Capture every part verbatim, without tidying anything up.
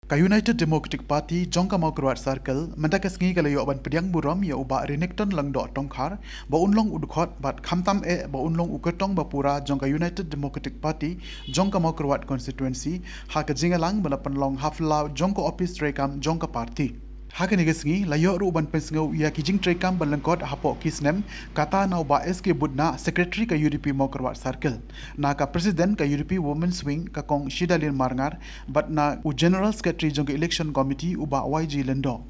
Ka United Democratic Party jong ka Mawkyrwat Circle mynta ka sngi ka la ïoh ban pdiang burom ïa u Bah Renikton Lyngdoh Tongkhar ba un long u dkhot bad khamtam eh ba un long u kyrtong ba pura jong ka United Democratic Party jong ka Mawkyrwat Constituency ha ka jingïalang ba la pynlong ha phyllaw jong ka ophis treikam jong ka party. Ha kane ka sngi la ïoh ruh ban pynsngew ïa ki jingtreikam ba lyngkot hapoh ki snem, kata na u Bah S K Budna, Secretary ka U D P Mawkyrwat Circle, na ka President ka U D P Women's Wing ka Kong Shidalin Marngar, bad na u General Secretary jong ka Election Committee u Bah Y G Lyngdoh.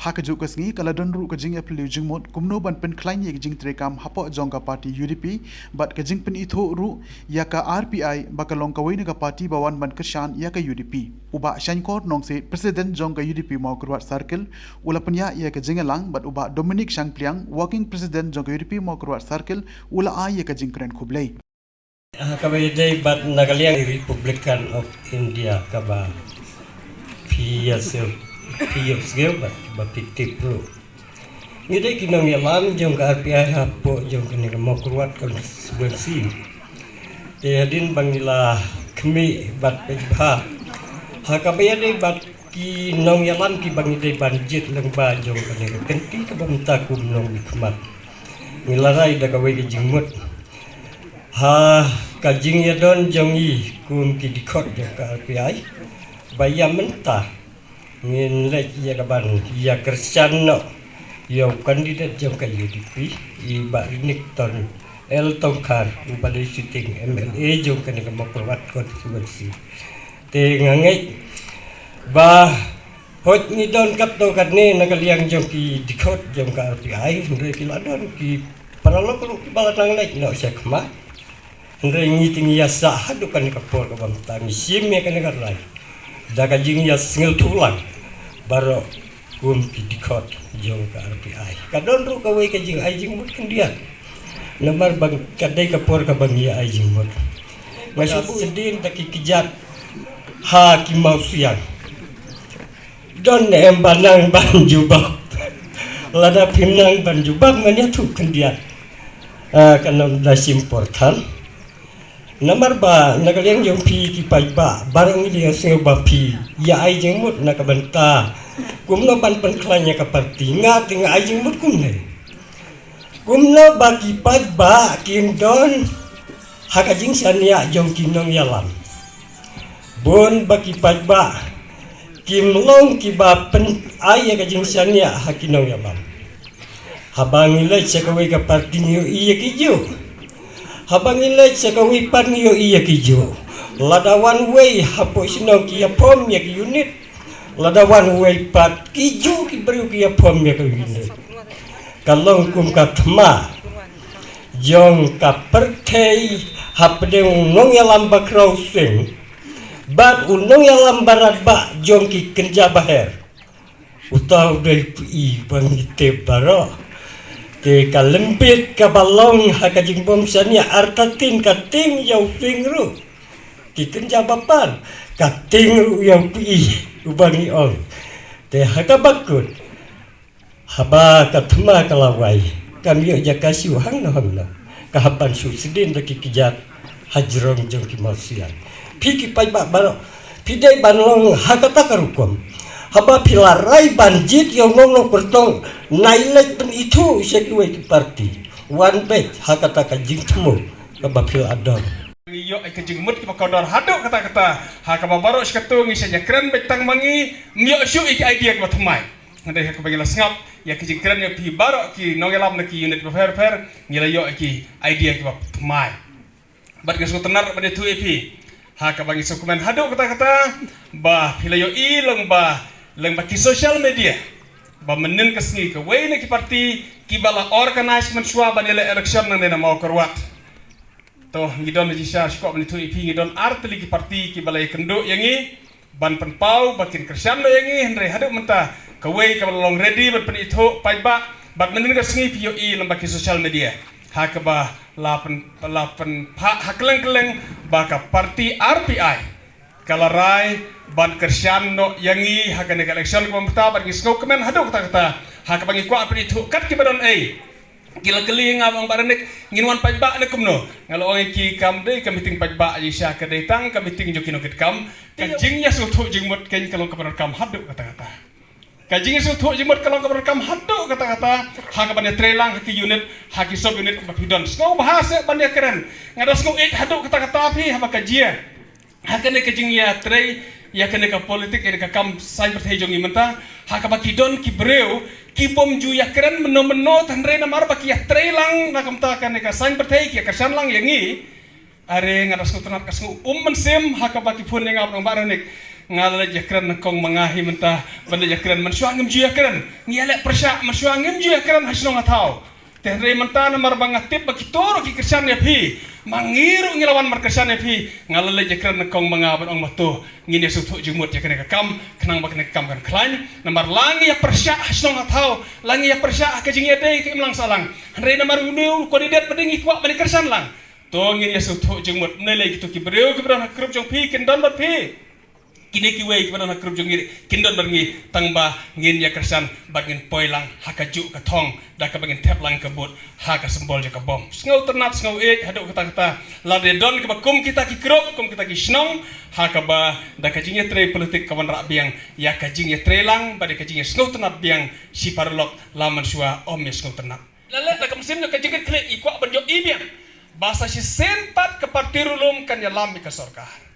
Ha kajuh ka sngi ka la don ruh ka jingïaphylliew jingmut kumno ban pynkhlaiñ ïa ka jingtreikam hapoh jong ka party U D P bad ka jingpynithuh ruh ïa ka R P I ba ka long kawei na ka party ba wan ban kyrshan ïa ka U D P. U Bah Shangkor Nongsiej, President jong ka U D P Mawkyrwat Circle, u la pynïaid ïa ka jingïalang bad u Bah Dominic Shangpliang, Working President jong ka U D P Mawkyrwat Circle, u la ai ïa ka jingkren khublei. Ah, kaba ïadei bad na ka liang Republican of India kaba phi ïa sngewthuh, phi ïohsngew bad ba phi tip ruh. Ngi dei ki nongïalam jong ka R P I hapoh jong kane ka Mawkyrwat constituency. Te hadien ba ngi la khmih bad peit bha ha kaba ïadei bad ki nongïalam kiba ngi dei ban jied lyngba jong kane ka kynti kaba mynta kum nongmihkhmat, ngi la rai da kawei ka jingmut ha ka jingïadon jong ngi kum ki dkhot jong ka R P I ba ïa mynta ngin leit ïa ka ban ïa kyrshan noh ïa u candidate jong ka U D P, i Bah Renikton L Tongkhar, uba dei sitting M L A jong kane ka Mawkyrwat constituency. Te nga ngeit ba hooid ngi don katto katne na ka liang jong ki dkhot jong ka R P I, hynrei ki la don ki paralok ruh kiba la nang leit noh sha khmat. Hynrei ngi te ngi ïa sah haduh kane ka por kaba mynta, ngi shim ïa kane ka rai da ka jingïasngewthuh lang baroh kum ki dkhot jong ka R P I. Ka don ruh kawei ka jingai jingmut khyndiat. Namar ba ka dei ka por kaba ngi ïa ai jingmut. Nga shu sdien da ki kjat ha ki mawsiang. Don ne em ba nang ban jubab? Lada phim nang ban jubab ngan ïathuh khyndiat. Ah, kan ym da shim por than. Namar ba na ka liang jong phi ki paidbah baroh ngi la ïohsngew ba phi ïa ai jingmut na ka bynta kumno ban pynkhlaiñ ïa ka party. Nga te nga ai jingmut kumne. Kumno ba ki paidbah kim don ha ka jingshaniah jong ki nongïalam. Bun ba ki paidbah kim long kiba pyn-ai ïa ka jingshaniah ha ki nongïalam. Haba ngi leit sha kawei ka party ngi ïohi ïa ki juh. Haba ngi leit sha kawei pat ngi ïohi ïa ki juh. Lada wan wei hapoh shnong ki ïa form ïa ki unit. Lada wan wei pat ki juh ki briew ki ïa form ïa ki unit. Ka long kum ka thma jong ka pyrthei hapdeng u nongïalam bakhraw sing bad u nongïalam barat bah jong ki kynja baher. Uta u dei u phi ba ngi tip baroh. Te ka lyndet kaba long ha ka jingbym shaniah artatien ka tieng ïa u phi ruh. Ki kynja bapar ka tieng ruh ïa u phi uba ngi ong. Te ha kaba kut haba ka thma ka la wai kam ïoh jaka shu hangno hangno. Ka hap ban shu sdien da ki kjat hajrong jong ki mawsiang. Phi ki paidbah baroh phi dei ban long ha kata ka rukom. Haba phi la rai ban jied ïa u nongkyrtong nai leit pynithuh sha kiwei ki party. Wan beit ha kata ka jingthmu kaba phi la don. Ngi ïoh ïa ka jingmut kiba kordor haduh katta katta ha kaba baroh shi katto ngi sa ïakren beit tang ma ngi. Ngi ïoh shuh ïa ki idea kiba thymmai. Hynrei ha kaba ngi la sngap ïa ki jingkren ïa phi baroh ki nongïalam na ki unit bapher bapher ngi la ïoh ïa ki idea kiba thymmai. Bad nga sngewtynnat ban ïathuh ïa phi ha kaba ngi sngewkmen haduh katta katta ba phi la ïohi lyngba lyngba ki social media ba mynnin ka sngi kawei na ki party kiba la organise mynshuwa ban ïaleh election nangne na Mawkyrwat. To ngi don ha jingshisha shuh ban ïathuh ïa phi ngi don ar tylli ki party kiba la ïakynduh ïa ngi ban pynpaw ba kin kyrshan noh ïa ngi, hynrei haduh mynta kawei kaba la long ready ban pynithuh paidbah bad mynnin ka sngi phi ïohi lyngba ki social media ha kaba la pyn la pynpaw ha kylleng kylleng ba ka party R P I ka la rai ban kyrshan noh ïa ngi ha kane ka election kaba mynta bad ngi sngewkmen haduh katta katta ha kaba ngi kwah pynithuh kat kiba don ei. Ki la kylli nga, ong Bah Renik, ngin wan paidbah ne kumno? Nga la ong ïa ki, kam dei ka meeting paidbah, ïa sha ka dei tang ka meeting jong ki nongkitkam. Ka jingïasngewthuh jingmut keiñ ka long kaba donkam haduh katta katta. Ka jingïasngewthuh jingmut ka long kaba donkam haduh katta katta. Ha kaban ïatreilang ha ki unit, ha ki sub unit ba phi don. Sngewbha seh ban ïakren. Nga da sngewieit haduh katta katta phi haba ka jia ha kane ka jingïatrei ïa kane ka politik, ïa kane ka kam saiñ pyrthei jong ngi mynta, ha kaba ki don ki briew ki bym ju ïakren mynno mynno, hynrei namar ba ki ïatreilang na ka bynta kane ka saiñ pyrthei, ki ïakyrshan lang ïa ngi. Are, nga da sngewtynnat, ka sngew um mynsiem ha kaba ki phone ïa nga, ba ong Bah Renik, nga la leit ïakren nyngkong ma nga hi mynta, ban leit ïakren, mynshuwa ngim ju ïakren. Ngi ïaleh pyrshah, mynshuwa ngim ju ïakren ha shnong ha thaw. Te hynrei mynta namar ba nga tip ba kito ruh ki kyrshan ïa phi, ma ngi ruh ngi la wan ban kyrshan ïa phi, nga la leit ïakren nyngkong ma nga ban ong ba to ngin ïasngewthuh jingmut ïa kane ka kam, khnang ba kane ka kam kan khlaiñ. Namar la ngi ïa pyrshah ha shnong ha thaw, la ngi ïa pyrshah ha ka jingïadei ka imlang sahlang, hynrei namar une u candidate ba dei ngi kwah ban ïa kyrshan lang, to ngin ïasngewthuh jingmut. Mynne lei kito ki briew kiba don ha group jong phi kin don bad phi. Kine kiwei kiba don ha group jong ngi kin don bad ngi, tang ba ngin ïa kyrshan bad ngin poi lang ha kajuh ka thong da kaba ngin thep lang ka vote ha ka symbol jong ka bom. Sngewtynnat, sngewieit haduh katta katta. Lada don kaba kum kita ki group, kum kita ki shnong, ha kaba da ka jingïatrei politik ka wanrah biang ïa ka jingïatreilang bad ïa ka jingïasngewtynnat biang shi paralok, la mynshuwa ym ïasngewtynnat. La leh da ka mynsiem jong ka jingkitkhlieh, ngi kwah ban ïohi biang ba sa shisien pat ka party riewlum kan ïalam ïa ka sorkar.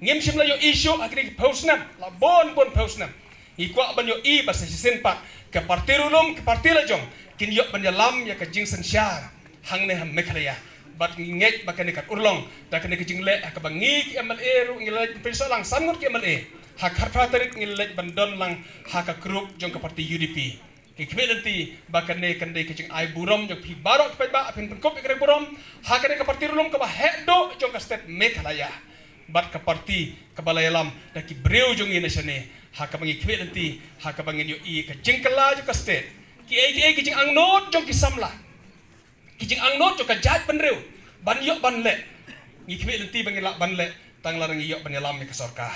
Ngim shym la ïohi shuh ha kine ki phew snem, la bun bun phew snem. Ngi kwah ban ïohi ba sa shisien pat ka party riewlum, ka party lajong, kin ïoh ban ïalam ïa ka jingsynshar hangne ha Meghalaya. Bad ngi ngeit ba kane kan urlong da kane ka jingleh, ha kaba ngi ki M L A ruh ngi la leit ban pynshong lang, san ngut ki M L A. Ha ka khatphra tarik ngi la leit ban don lang ha ka group jong ka party U D P. Ngi khmih lynti ba kane kan dei ka jingai burom jong phi baroh ki paidbah, phin pynkup ïa ka dei burom ha kane ka party riewlum kaba heh duh jong ka state Meghalaya. Bad ka party kaba la ïalam da ki briew jong ngi na shane, ha kaba ngi khmih lynti, ha kaba ngin ïohi ka jingkylla jong ka state. Kiei kiei ki jingangnud jong ki samla, ki jingangnud jong ka jaitbynriew ban ïoh ban leh, ngi khmih lynti ba ngin lah ban leh tang lada ngi ïoh ban ïalam ïa ka sorkar.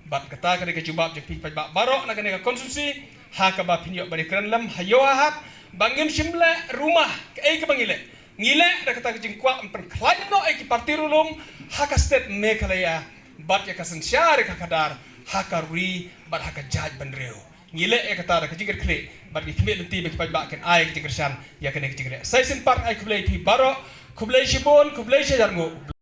Bad kata ka dei ka jubab jong phi paidbah baroh na kane ka constituency, ha kaba phin ïoh ban ïakren lem ha ïew ha hat, ba ngim shym leh rumah kaei kaba ngi leh. Ngi leh da kata ka jingkwah ban pynkhlaiñ noh ïa ki party riewlum ha ka state Meghalaya, bad ïa ka synshar ïa ka khadar ha ka ri bad ha ka jaitbynriew. Ngi leh ïa kata da ka jingkitkhlieh, bad ngi khmih lynti ba ki paidbah kin ai ka jingkyrshan ïa kane ka jingleh. Sa shisien pat ai khublei phi baroh, khublei shibun, khublei shihajar nguh.